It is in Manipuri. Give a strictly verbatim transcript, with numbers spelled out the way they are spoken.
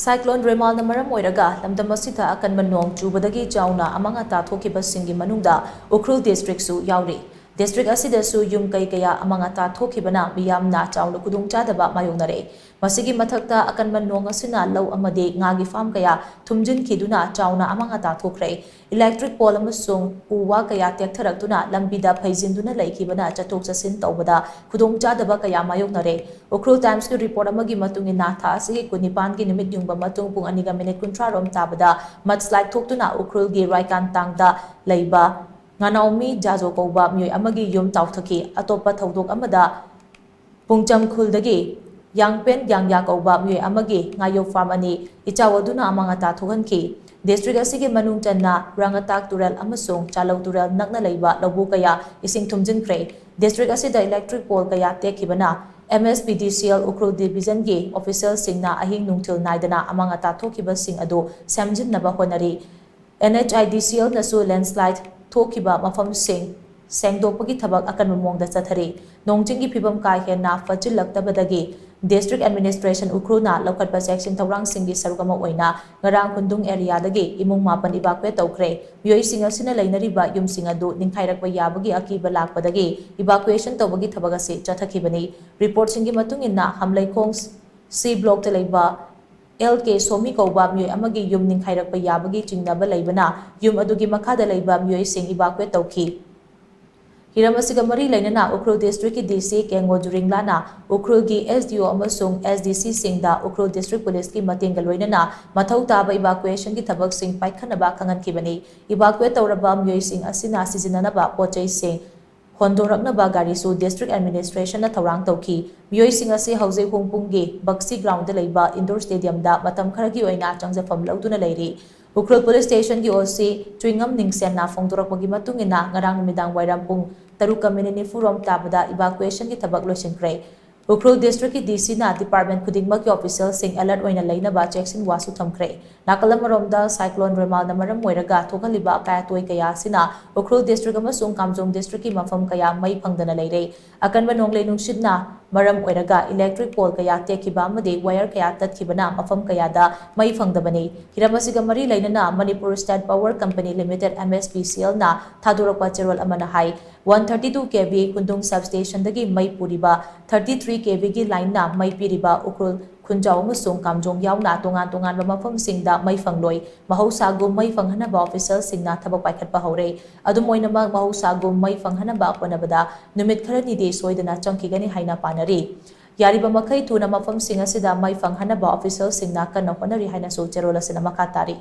Cyclone Remalꯅ ꯃꯔꯝ ꯑꯣꯏꯔꯒ ꯂꯝꯗꯝ ꯑꯁꯤꯗ ꯑꯀꯟꯕ ꯅꯣꯡ ꯆꯨꯕꯗꯒꯤ ꯆꯥꯎꯅ ꯑꯃꯥꯡ ꯑꯇꯥ ꯊꯣꯛꯈꯤꯕꯁꯤꯡꯒꯤ ꯃꯅꯨꯡꯗ ꯎꯈ꯭ꯔꯨꯜ districtꯁꯨ ꯌꯥꯎꯔꯤ꯫ District ꯑꯁꯤꯗꯁꯨ ꯌꯨꯝ ꯀꯩ ꯀꯌꯥ ꯑꯃꯥꯡ ꯑꯇꯥ ꯊꯣꯛꯈꯤꯕꯅ ꯃꯤꯌꯥꯝꯅ ꯆꯥꯎꯅ ꯈꯨꯗꯣꯡꯆꯥꯗꯕ ꯃꯥꯌꯣꯛꯅꯔꯦ꯫ ꯃꯁꯤꯒꯤ ꯃꯊꯛꯇ ꯑꯀꯟꯕ ꯅꯣꯡ ꯑꯁꯤꯅ ꯂꯧ ꯑꯃꯗꯤ ꯉꯥꯒꯤ farm ꯀꯌꯥ ꯊꯨꯝꯖꯤꯟꯈꯤꯗꯨꯅ ꯆꯥꯎꯅ ꯑꯃꯥꯡ ꯑꯇꯥ ꯊꯣꯛꯈ꯭ꯔꯦ꯫ Electric pole ꯑꯃꯁꯨꯡ ꯎ ꯋꯥ ꯀꯌꯥ ꯇꯦꯛꯊꯔꯛꯇꯨꯅ ꯂꯝꯕꯤꯗ ꯐꯩꯖꯤꯟꯗꯨꯅ ꯂꯩꯈꯤꯕꯅ ꯆꯠꯊꯣꯛ ꯆꯠꯁꯤꯟ ꯇꯧꯕꯗ ꯈꯨꯗꯣꯡꯆꯥꯗꯕ ꯀꯌꯥ ꯃꯥꯌꯣꯛꯅꯔꯦ꯫ ꯎꯈ꯭ꯔꯨꯜ Timesꯀꯤ report ꯑꯃꯒꯤ ꯃꯇꯨꯡ ꯏꯟꯅ, ꯊꯥ ꯑꯁꯤꯒꯤ ꯀꯨꯟꯅꯤꯄꯥꯟꯒꯤ ꯅꯨꯃꯤꯠ ꯌꯨꯡꯕ ꯃꯇꯨꯡ ꯄꯨꯡ ꯑꯅꯤꯒ minute ꯀꯨꯟꯊ꯭ꯔꯥ ꯔꯣꯝ ꯇꯥꯕꯗ mudslide ꯊꯣꯛꯇꯨꯅ ꯎꯈ꯭ꯔꯨꯜꯒꯤ ꯔꯥꯏꯀꯥꯟ ꯇꯥꯡꯗ ꯂꯩꯕ ꯉꯥꯅꯥꯎꯃꯤ ꯖꯥꯖꯣ ꯀꯧꯕ ꯃꯤꯑꯣꯏ ꯑꯃꯒꯤ ꯌꯨꯝ ꯇꯥꯎꯊꯈꯤ꯫ ꯑꯇꯣꯞꯄ ꯊꯧꯗꯣꯛ ꯑꯃꯗ, ꯄꯨꯡꯆꯝ ꯈꯨꯜꯗꯒꯤ ꯌꯥꯡꯄꯦꯟ ꯌꯥꯡꯌꯥ ꯀꯧꯕ ꯃꯤꯑꯣꯏ ꯑꯃꯒꯤ ꯉꯥꯌꯣꯛ farm ꯑꯅꯤ ꯏꯆꯥꯎ ꯑꯗꯨꯅ ꯑꯃꯥꯡ ꯑꯇꯥ ꯊꯣꯛꯍꯟꯈꯤ꯫ District ꯑꯁꯤꯒꯤ ꯃꯅꯨꯡ ꯆꯟꯅ ꯔꯥꯡꯉꯇꯥꯛ ꯇꯨꯔꯦꯜ ꯑꯃꯁꯨꯡ ꯆꯥꯂꯧ ꯇꯨꯔꯦꯜ ꯅꯛꯅ ꯂꯩꯕ ꯂꯧꯕꯨꯛ ꯀꯌꯥ ꯏꯁꯤꯡ ꯊꯨꯝꯖꯤꯟꯈ꯭ꯔꯦ꯫ District ꯑꯁꯤꯗ electric pole ꯀꯌꯥ ꯇꯦꯛꯈꯤꯕꯅ M S P D C L Ukhrul divisionꯒꯤ officialꯁꯤꯡꯅ ꯑꯍꯤꯡ ꯅꯨꯡꯊꯤꯜ ꯅꯥꯏꯗꯅ ꯑꯃꯥꯡ ꯑꯇꯥ ꯊꯣꯛꯈꯤꯕꯁꯤꯡ ꯑꯗꯨ ꯁꯦꯝꯖꯤꯟꯅꯕ ꯍꯣꯠꯅꯔꯤ꯫ N H I D C Lꯅꯁꯨ landslide ꯊꯣꯛꯈꯤꯕ ꯃꯐꯝꯁꯤꯡ ꯁꯦꯡꯗꯣꯛꯄꯒꯤ ꯊꯕꯛ ꯑꯀꯟꯕ ꯃꯑꯣꯡꯗ ꯆꯠꯊꯔꯤ꯫ ꯅꯣꯡ ꯆꯤꯡꯒꯤ ꯐꯤꯕꯝ ꯀꯥ ꯍꯦꯟꯅ ꯐꯠꯆꯤꯜꯂꯛꯇꯕꯗꯒꯤ District Administration ꯎꯈ꯭ꯔꯨꯜꯅ ꯂꯧꯈꯠꯄ ꯆꯦꯛꯁꯤꯟ ꯊꯧꯔꯥꯡꯁꯤꯡꯒꯤ ꯁꯔꯨꯛ ꯑꯃ ꯑꯣꯏꯅ ꯉꯔꯥꯡ ꯈꯨꯟꯗꯨꯡ areaꯗꯒꯤ ꯏꯃꯨꯡ ꯃꯥꯄꯟ evacuate ꯇꯧꯈ꯭ꯔꯦ꯫ ꯃꯤꯑꯣꯏꯁꯤꯡ ꯑꯁꯤꯅ ꯂꯩꯅꯔꯤꯕ ꯌꯨꯝꯁꯤꯡ ꯑꯗꯨ ꯅꯤꯡꯈꯥꯏꯔꯛꯄ ꯌꯥꯕꯒꯤ ꯑꯀꯤꯕ ꯂꯥꯛꯄꯗꯒꯤ evacuation ꯇꯧꯕꯒꯤ ꯊꯕꯛ ꯑꯁꯤ ꯆꯠꯊꯈꯤꯕꯅꯤ꯫ Reportꯁꯤꯡꯒꯤ ꯃꯇꯨꯡ ꯏꯟꯅ, ꯍꯝꯂꯩꯈꯣꯡ C blockꯇ ꯂꯩꯕ L K ꯁꯣꯃꯤ ꯀꯧꯕ ꯃꯤꯑꯣꯏ ꯑꯃꯒꯤ ꯌꯨꯝ ꯅꯤꯡꯈꯥꯏꯔꯛꯄ ꯌꯥꯕꯒꯤ ꯆꯤꯡꯅꯕ ꯂꯩꯕꯅ ꯌꯨꯝ ꯑꯗꯨꯒꯤ ꯃꯈꯥꯗ ꯂꯩꯕ ꯃꯤꯑꯣꯏꯁꯤꯡ evacuate ꯇꯧꯈꯤ꯫ ꯍꯤꯔꯝ ꯑꯁꯤꯒ ꯃꯔꯤ ꯂꯩꯅꯅ ꯎꯈ꯭ꯔꯨꯜ Districtꯀꯤ D C ꯀꯦꯡꯒꯣ ꯖꯨꯔꯤꯡꯂꯥꯅ ꯎꯈ꯭ꯔꯨꯜꯒꯤ S D O ꯑꯃꯁꯨꯡ S D Cꯁꯤꯡꯗ ꯎꯈ꯭ꯔꯨꯜ District Policeꯀꯤ ꯃꯇꯦꯡꯒ ꯂꯣꯏꯅꯅ ꯃꯊꯧ ꯇꯥꯕ evacuationꯒꯤ ꯊꯕꯛꯁꯤꯡ ꯄꯥꯏꯈꯠꯅꯕ ꯈꯪꯍꯟꯈꯤꯕꯅꯤ꯫ Evacuate ꯇꯧꯔꯕ ꯃꯤꯑꯣꯏꯁꯤꯡ ꯑꯁꯤꯅ ꯁꯤꯖꯤꯟꯅꯅꯕ ꯄꯣꯠꯆꯩꯁꯤꯡ ꯍꯣꯟꯗꯣꯔꯛꯅꯕ ꯒꯥꯔꯤꯁꯨ District Administrationꯅ ꯊꯧꯔꯥꯡ ꯇꯧꯈꯤ꯫ ꯃꯤꯑꯣꯏꯁꯤꯡ ꯑꯁꯤ ꯍꯧꯖꯤꯛ ꯍꯨꯡꯄꯨꯡꯒꯤ ꯕꯛꯁꯤ groundꯗ ꯂꯩꯕ indoor stadiumꯗ ꯃꯇꯝ ꯈꯔꯒꯤ ꯑꯣꯏꯅ ꯆꯪꯖꯐꯝ ꯂꯧꯗꯨꯅ ꯂꯩꯔꯤ꯫ ꯎꯈ꯭ꯔꯨꯜ Police Stationꯒꯤ O C ꯆꯨꯏꯉꯝ ꯅꯤꯡꯁꯦꯟꯅ ꯐꯣꯡꯗꯣꯔꯛꯄꯒꯤ ꯃꯇꯨꯡ ꯏꯟꯅ, ꯉꯔꯥꯡ ꯅꯨꯃꯤꯗꯥꯡ ꯋꯥꯏꯔꯝ ꯄꯨꯡ ꯇꯔꯨꯛꯀ minute ꯅꯤꯐꯨ ꯔꯣꯝ ꯇꯥꯕꯗ evacuationꯒꯤ ꯊꯕꯛ ꯂꯣꯏꯁꯤꯟꯈ꯭ꯔꯦ꯫ ꯎꯈ꯭ꯔꯨꯜ Districtꯀꯤ D Cꯅ department ꯈꯨꯗꯤꯡꯃꯛꯀꯤ officialꯁꯤꯡ alert ꯑꯣꯏꯅ ꯂꯩꯅꯕ ꯆꯦꯛꯁꯤꯟ ꯋꯥꯁꯨ ꯊꯝꯈ꯭ꯔꯦ꯫ ꯅꯥꯀꯜ ꯑꯃꯔꯣꯝꯗ, cyclone ꯔꯦꯃꯥꯜꯅ ꯃꯔꯝ ꯑꯣꯏꯔꯒ ꯊꯣꯛꯍꯜꯂꯤꯕ ꯑꯀꯥꯏ ꯑꯇꯣꯏ ꯀꯌꯥ ꯑꯁꯤꯅ ꯎꯈ꯭ꯔꯨꯜ District ꯑꯃꯁꯨꯡ ꯀꯥꯝꯖꯣꯡ Districtꯀꯤ ꯃꯐꯝ ꯀꯌꯥ ꯃꯩ ꯐꯪꯗꯅ ꯂꯩꯔꯦ꯫ ꯑꯀꯟꯕ ꯅꯣꯡꯂꯩ ꯅꯨꯡꯁꯤꯠꯅ ꯃꯔꯝ ꯑꯣꯏꯔꯒ electric pole ꯀꯌꯥ ꯇꯦꯛꯈꯤꯕ ꯑꯃꯗꯤ wire ꯀꯌꯥ ꯇꯠꯈꯤꯕꯅ ꯃꯐꯝ ꯀꯌꯥꯗ ꯃꯩ ꯐꯪꯗꯕꯅꯤ꯫ ꯍꯤꯔꯝ ꯑꯁꯤꯒ ꯃꯔꯤ ꯂꯩꯅꯅ Manipur State Power Company Limited, M S P C L ꯅ ꯊꯥꯗꯣꯔꯛꯄ ꯆꯦꯔꯣꯜ ꯑꯃꯅ ꯍꯥꯏ, one thirty two K V ꯈꯨꯟꯗꯨꯡ substation ꯗꯒꯤ ꯃꯩ ꯄꯨꯔꯤꯕ thirty three K V ꯒꯤ line ꯅ ꯃꯩ ꯄꯤꯔꯤꯕ ꯎꯈ꯭ꯔꯨꯜ, ꯈꯨꯟꯖꯥꯎ ꯑꯃꯁꯨꯡ ꯀꯥꯝꯖꯣꯡ ꯌꯥꯎꯅ ꯇꯣꯉꯥꯟ ꯇꯣꯉꯥꯟꯕ ꯃꯐꯝꯁꯤꯡꯗ ꯃꯩ ꯐꯪꯂꯣꯏ꯫ ꯃꯍꯧꯁꯥꯒꯨꯝ ꯃꯩ ꯐꯪꯍꯟꯅꯕ official ꯁꯤꯡꯅ ꯊꯕꯛ ꯄꯥꯏꯈꯠꯄ ꯍꯧꯔꯦ꯫ ꯑꯗꯨꯝ ꯑꯣꯏꯅꯃꯛ, ꯃꯍꯧꯁꯥꯒꯨꯝ ꯃꯩ ꯐꯪꯍꯟꯅꯕ ꯍꯣꯠꯅꯕꯗ ꯅꯨꯃꯤꯠ ꯈꯔꯅꯤꯗꯤ ꯁꯣꯏꯗꯅ ꯆꯪꯈꯤꯒꯅꯤ ꯍꯥꯏꯅ ꯄꯥꯅꯔꯤ꯫ ꯌꯥꯔꯤꯕ ꯃꯈꯩ ꯊꯨꯅ ꯃꯐꯝꯁꯤꯡ ꯑꯁꯤꯗ ꯃꯩ ꯐꯪꯍꯟꯅꯕ official ꯁꯤꯡꯅ ꯀꯟꯅ ꯍꯣꯠꯅꯔꯤ ꯍꯥꯏꯅꯁꯨ ꯆꯦꯔꯣꯜ ꯑꯁꯤꯅ ꯃꯈꯥ ꯇꯥꯔꯤ꯫